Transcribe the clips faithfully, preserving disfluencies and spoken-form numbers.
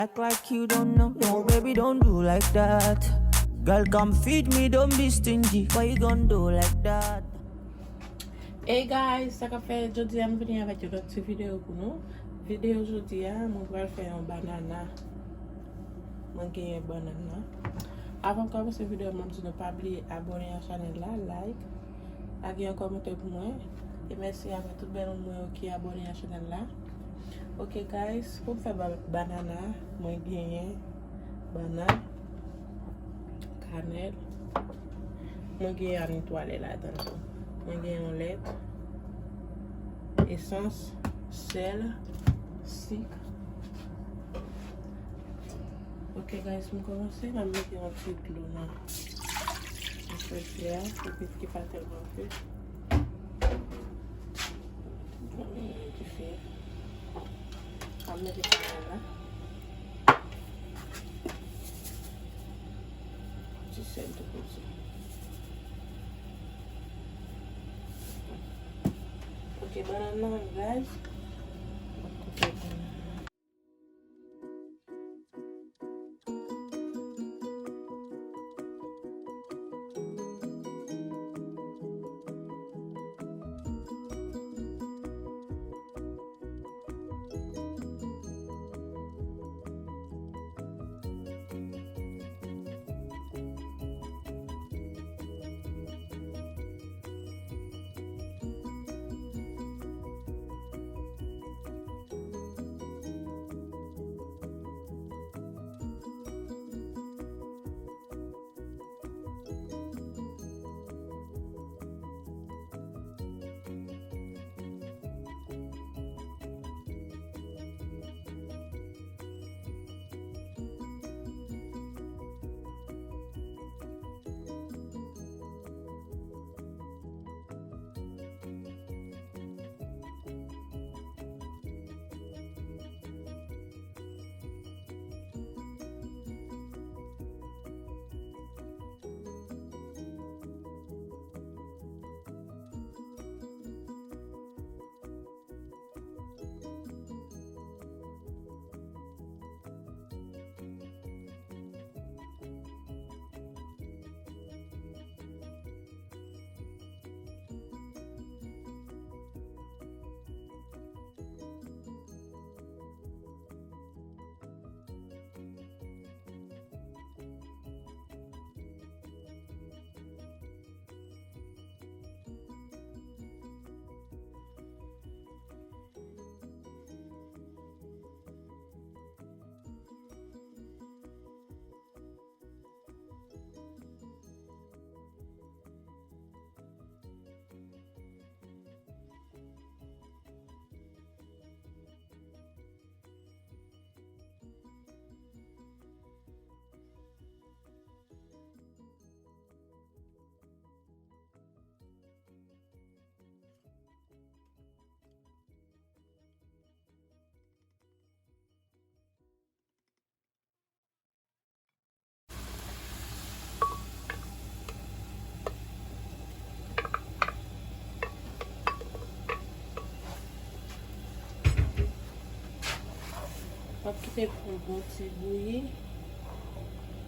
Act like you don't know. No, baby, don't do like that. Girl, come feed me, don't be stingy. Why you gonna do like that? Hey guys, sa k ap fèt? Jodi a m vini avèk yon lòt ti videyo pou nou. Videyo jodi a, mwen pral fè yon banana. Mwen genyen banana. Avan m kòmanse videyo a, m ap di nou pa bliye abòne a chanèl la, like, lage yon kòmantè pou mwen. E mèsi avèk tout bèl moun mwen yo ki abòne a chanèl la. Ok guys, pou m fè ba- banana, mwen genyen bannann, kanèl, mwen genyen a netwaye ladan l tou. Mwen genyen yon lèt, esans, sèl, sik. Ok guys, m kòmanse, m ap mete yon ti dlo nan nan fritè a, pou bif ki pa tèlman fri. Bon, dife. M ap mete kanèl la. Ti sèl tou kote. Ok, bannann nan, guys. M ap koupe bannann nan. W ap kite l pran bon ti bouyi.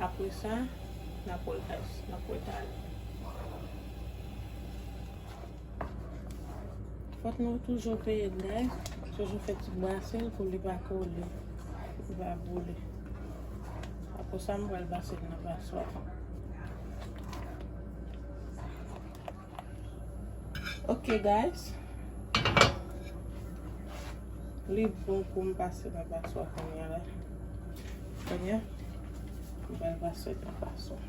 Apre sa, n ap retale, n ap retale. Fòk nou toujou veye l, guys. Toujou fè ti brase l pou li pa kole, pou li pa boule. Apre sa, m pral pase l nan paswa. Ok, guys. Li bon pou m pase nan paswa kounye a la. Kounye a, m pral pase l nan paswa.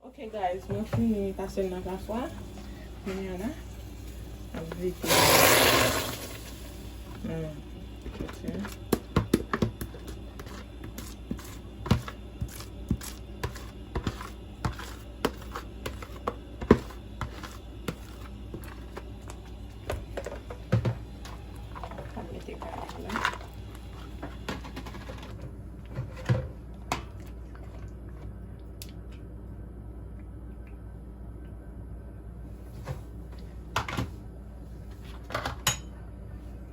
Ok guys, mwen fini pase l nan paswa. Kounye a la, m ap vide nan kouti. Mete galèt la.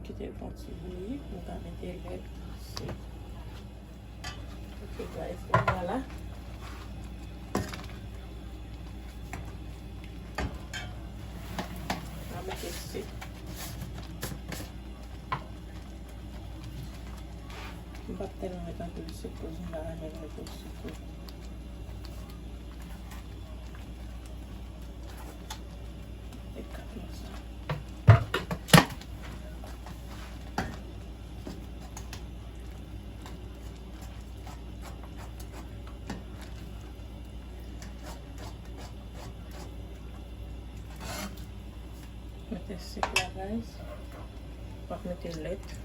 Kite l fè yon ti bouyi, nou ka mete lèt, sik. Ok guys, kounye a la, n a mete sik. M p ap tèlman met anpil sik, koz m pa renmen lè twòp sik wi. E kat nan sa. Mete sik la, guys. M ap mete lèt.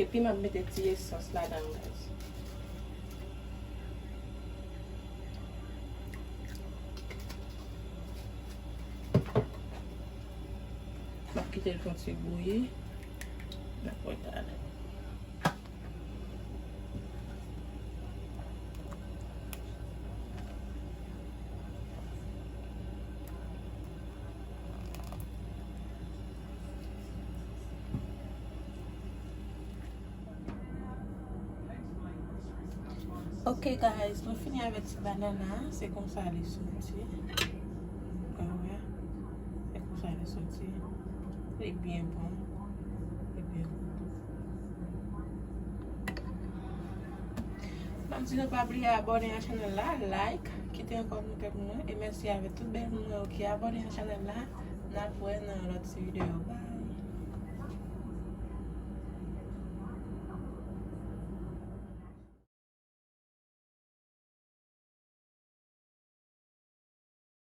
Epi m ap mete ti esans ladan l, guys. M ap kite l fè yon ti bouyi. N ap wè talè. Ok guys, nou fini avèk ti banana, se konsa li soti. Ou ka wè, se konsa li soti. Li byen bon, li byen gou tou. M ap di nou pa bliye abòne a chanèl la, like, kite yon kòmantè pou mwen, e mèsi avèk tout bèl moun mwen yo ki abòne a chanèl la. N ap wè nan lòt ti videyo. Bye.